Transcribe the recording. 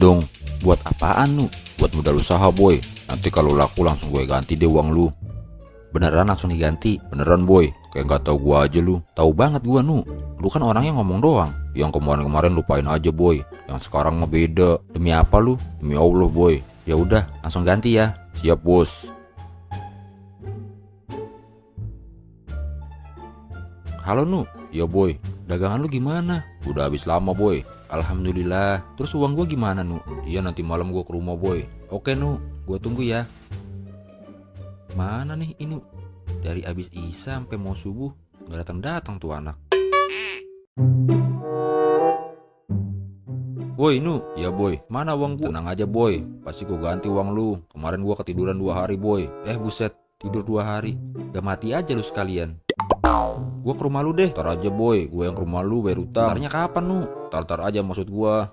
dong. Buat apaan Nu? Buat modal usaha boy. Nanti kalau laku langsung gue ganti deh uang lu. Beneran langsung diganti? Beneran boy. Kayak nggak tahu gua aja lu. Tahu banget gua Nu. Lu kan orangnya ngomong doang. Yang kemarin-kemarin lupain aja boy. Yang sekarang mah beda. Demi apa lu? Demi Allah boy. Ya udah, langsung ganti ya. Siap bos. Halo Nu. Ya boy. Dagangan lu gimana? Udah habis lama boy. Alhamdulillah. Terus uang gua gimana Nu? Iya nanti malam gua ke rumah boy. Oke Nu, gua tunggu ya. Mana nih ini? Dari abis Isya sampai mau subuh nggak datang tuh anak. Boy Nu, ya boy. Mana uang gua? Tenang aja boy. Pasti gua ganti uang lu. Kemarin gua ketiduran 2 hari boy. Buset, tidur 2 hari. Gak mati aja lu sekalian. Gua ke rumah lu deh. Ntar aja boy, gua yang ke rumah lu bayar utang. Ntarnya kapan Nu? Tar aja maksud gua.